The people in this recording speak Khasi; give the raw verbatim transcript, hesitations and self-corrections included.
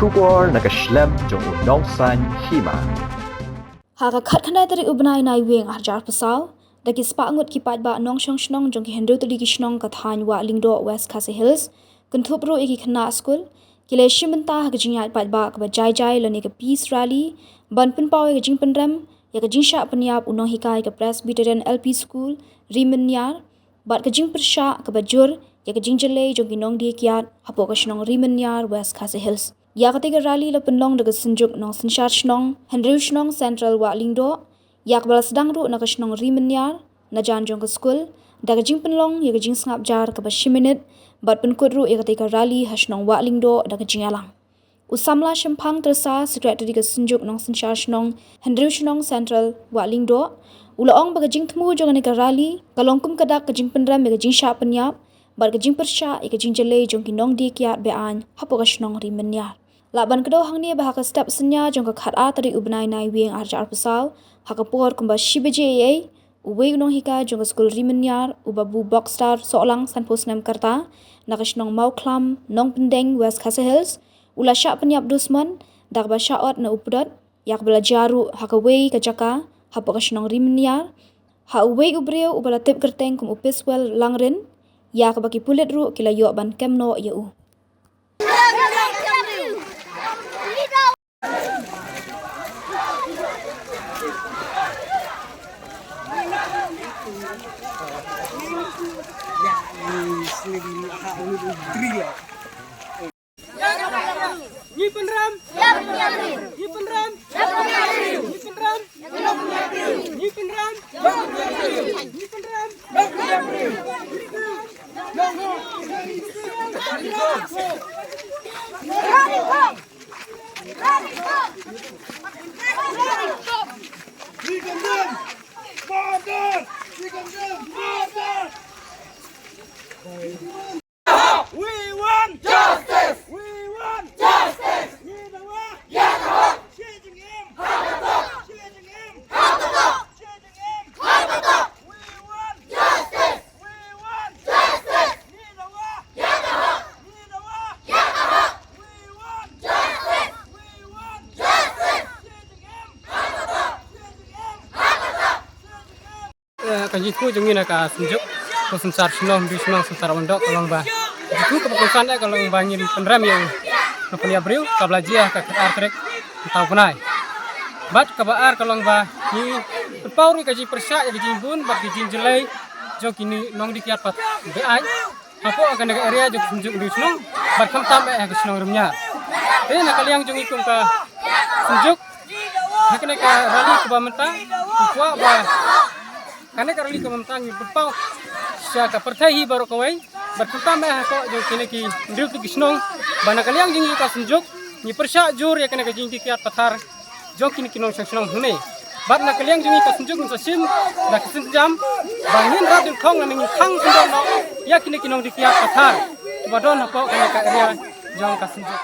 Khubor na ka shlem jong u nongsan hima. Ha ka khatkhyndai tarik u bnai Naiwieng arhajar arphew saw, da ki spah ngut ki paidbah nongshong shnong jong ki hynriew tylli ki shnong ka thaiñ Wah Lyngdoh, West Khasi Hills, kynthup ruh ïa ki khynnah skul, ki la shim bynta ha ka jingïaid paidbah kaba jai jai lane ka peace rally, ban pynpaw ïa ka jingpynrem ïa ka jingshah pynïap u nonghikai ka Presbyterian L P School, Ri Mynñiar, bad ka jingpyrshah kaba jur ïa ka jingjyllei jong ki nongdie kiad hapoh ka shnong Ri Mynñiar, West Khasi Hills. Ïa katei ka rally la pynlong da ka Synjuk Nongsynshar Shnong Hynriew Shnong Central Wah Lyngdoh, ïa kaba la sdang ruh na ka shnong Ri Mynñiar, na jan jong ka skul, da ka jingpynlong ïa ka jingsngap jar kaba shi minit, bad pynkut ruh ïa katei ka rally ha shnong Wah Lyngdoh da ka jingïalang. U Samla Shemphang Tersa, Secretary ka Synjuk Nongsynshar Shnong Hynriew Shnong Central Wah Lyngdoh, u la ong ba ka jingthmu jong kane ka rally ka long kum ka dak ka jingpynrem ïa ka jingshah pynïap bad ka jingpyrshah ïa ka jingjyllei jong ki nongdie kiad be-aiñ hapoh ka shnong Ri Mynñiar. Lah ban kdew hangne ba ha ka step synñia jong ka khatar tarik u bnai Naiwieng arhajar arphew saw, ha ka por kumba shi baje eiei, uwei u nonghikai jong ka skul Ri Mynñiar, u Babu Bokstar Sohlang, sanphew snem ka rta, na ka shnong Mawkhlam, Nongpyndeng, West Khasi Hills, u la shah pynïap dusmon da kaba shah ot na u pdot, ïa kaba la jia ruh ha kawei ka jaka hapoh ka shnong Ri Mynñiar, ha uwei u briew uba la tip kyrteng kum u Piswell Langrin, ïa kaba ki pulit ruh ki la ïoh ban kem noh ïa u. Ngi pynrem. Ngi pynrem. Ngi pynrem. Ngi pynrem. Ngi pynrem. We condemn murder! We condemn murder! We want justice! We want justice! Ngi dawa ïa ka hok! Shi jingim! Ha ka tok! Shi jingim! Ha ka tok! Shi jingim! Ha ka tok! We want justice! We want justice! Ngi dawa ïa ka hok! Ngi dawa ïa ka hok! We want justice! We want justice! Shi jingim! Ha ka tok! Shi jingim! Ha ka tok! Shi jingim! Eh, ka jingthmu jong ngi na ka Synjuk Nongsynshar Shnong Hynriew Shnong Central Wah Lyngdoh ka long ba, ka jingthmu kaba kongsan eh ka long ba ngin pynrem ïa u nongpynïap briew kaba la jia ha ka khatar tarik mynta u bnai. Bad kaba ar ka long ba ngi pynpaw ruh ka jingpyrshah ïa ka jingbun bad ka jingjyllei jong kine ki nongdie kiad pathar be-aiñ hapoh kane ka area jong ka Synjuk Hynriew Shnong bad khamtam eh ha ka shnong Ri Mynñiar. Te na ka liang jong ngi kum ka Synjuk, ha kane ka rally kaba mynta, ngi kwah ba kane ka rally kaba mynta ngi pynpaw sha ka pyrthei hi baroh kawei, bad khamtam eh hapoh jong kine ki hynriew tylli ki shnong, ba na ka liang jong ngi ka Synjuk, ngi pyrshah jur ïa kane ka jingdie kiad pathar jong kine ki nongshong shnong hangne. Bad na ka liang jong ngi ka Synjuk ngin sa shim da ka sienjam ba ngin rat dyngkhong lane ngin khang kyndon noh ïa kine ki nongdie kiad pathar kiba don hapoh kane ka area jong ka Synjuk.